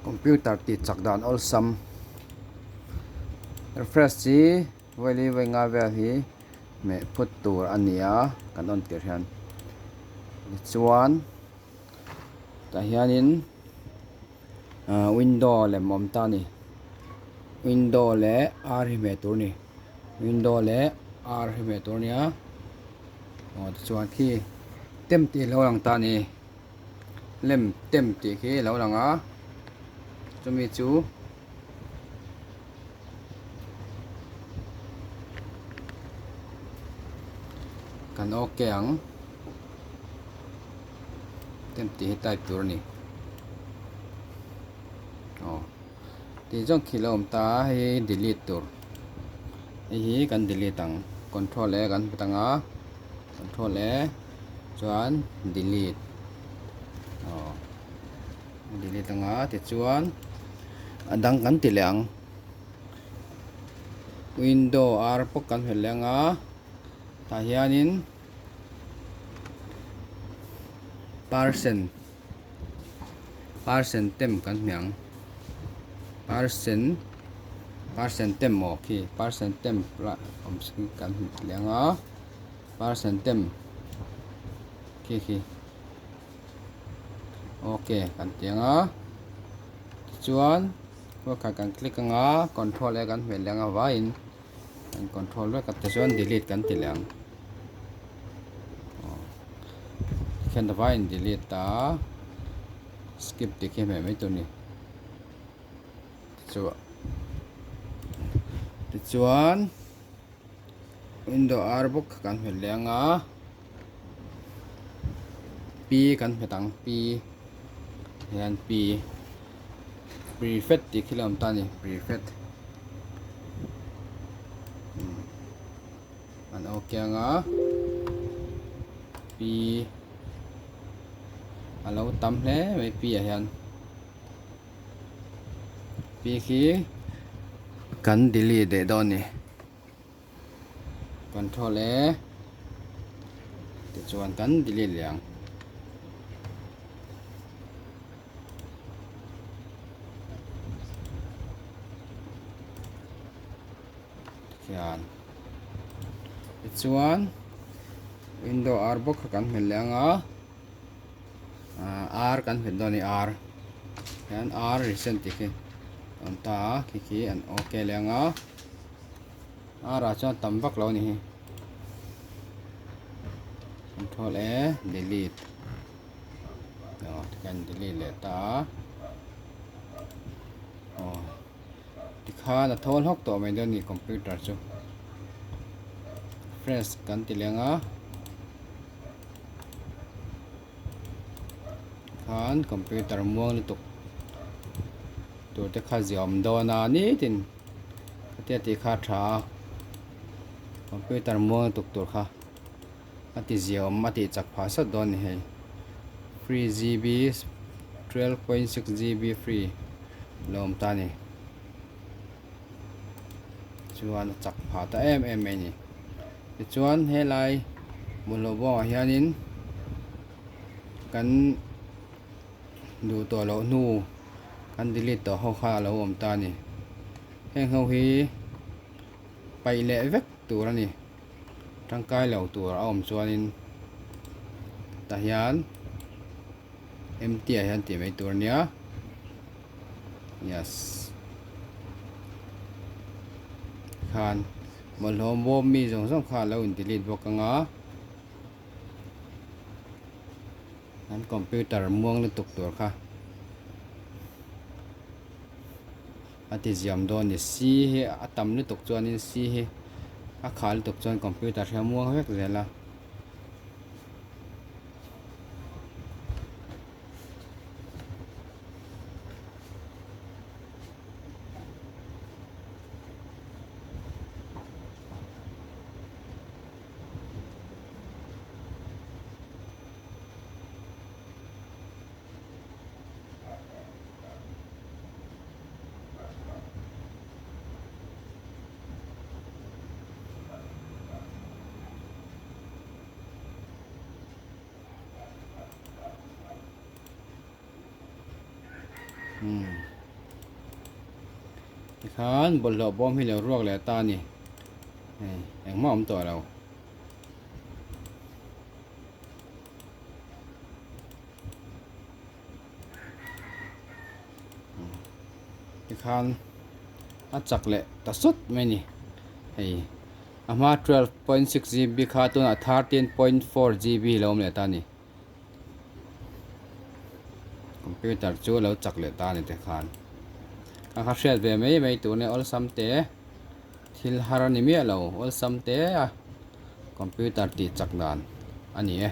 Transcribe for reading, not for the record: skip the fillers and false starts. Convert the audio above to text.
Computer tih chak dan awlsam refresh hi vawi vawi nga vel hi hmeh phut tur a ni a kan on tir hian tichuan tah hianin ah window lem a awm ta a ni window leh r hi hmeh tur a ni window leh r hi hmeh tur a ni a aw tichuan khi tem tih a lo lang ta a ni. Lem tem tih khi a lo lang a chumi chu kan ok ang tem tih hi type tur a ni aw tih zawng khi a lo awm ta a hei hi delete tur hei hi kan delete ang control e kan hmu tang a control e. Chuan delete aw delete anga tichuan a dang kan ti leh ang window r pawh kan hmet leh anga tah hianin percent percent tem kan hmeh ang percent percent tem aw khi percent tem lah awm kan hmu leh anga. Percent tem khi khi ok kan ti anga tichuan kha kan click anga control e kan hmeh leh anga vaiin kan control vek a tichuan delete kan ti leh ang tikhian vaiin delete a skip tih khi hmeh mai tur a ni tichuan. Window ar bawk kha kan hmet leh anga p kan hmet ang p hian p prefect tih khi la awm ta a ni prefect an ok anga p a lo tam hle mai p ah hian. Pi khi kan delete leh dawn a ni control e tichuan kan delete leh ang tikhian tichuan window r bawk kha kan hmel leh ang a. R kan hmet dawn a ni R hian R recent tih khi a awm ta a khi khi an ok leh ang a R ah chuan tam vak lo a ni hi control A delete aw tikhian delete leh ta a aw tikhan a thawl hawk tawh mai dawn a ni computer chu fresh kan ti leh ang a. Khan computer muang lutuk tur te kha ziah awm dawn a nitin khatia tih kha a tha a computer muang lutuk tur kha a ti ziah awm a tih chak phah sawt dawn a ni hei free GB 12.6 GB free lo awm ta a ni chuan a chak phah ta em em mai a ni. Tichuan helai bawlhhlawh bawngah hianin kan duh tawh loh hnu kan delete tawh ho kha a lo awm ta a ni. Heng ho hi paih leh vek tur a ni. Tangkai lo tur a awm chuanin tah hian empty ah hian tih mai tur a nia. Yes. Khan. Bawlhhlawh bawm mi zawng zawng kha a lo in delete bawk ang a, an computer muang lutuk tur kha a ti ziam dawn a ni c hi a tam lutuk chuanin c hi a khah lutuk chuan computer hi a muang vek zel a. Tikhan bawlhhlawh bawm hi lo ruak leh ta a ni. Hei engmah a awm tawh lo. Tikhan a chak leh ta sawt mai a ni. Hei a hma 12.6 GB kha tunah 13.4 GB lo awm leh ta a ni. Computer chu a lo chak leh ta a ni tikhan. Ka kha hriat ve mai mai tur nia awlsam te thil har a ni miah lo awlsam te a computer tih chak dan a ni e.